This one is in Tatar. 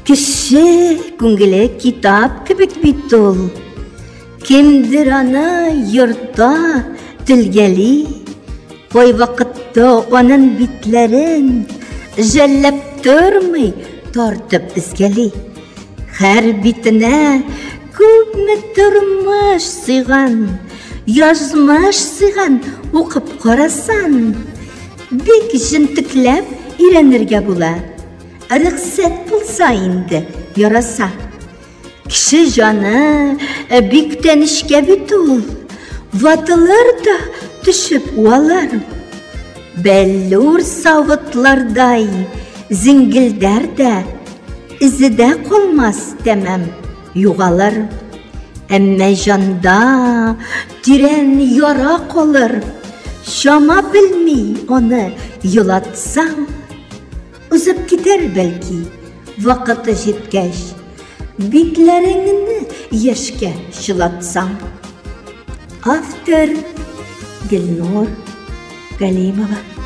Кеше күңеле китап кебек бит ул. Кемдер аны йорта, телгәли. Кайвакытта анын битләрен жәлләп тормый, тартып эзгәли. Һәр битенә күпме тормыш сыйган, язмыш сыйган, укып карасан, бик җентекләп өйрәнергә була. Рөхсәт булса инде, яраса. Кеше җаны э, бик тә нечкә бит ул. Ватылыр да төшеп уалыр. Бәллүр савытлардай зиңгелдәр дә эзе дә калмас тәмам югалыр. Әмма җанда тирән яра калыр. Чама белми аны елатсаң, Узып китәр бәлки, вакыты җиткәч, битләреңне яшькә чылатсаң. Автор Гөлнур Галимова.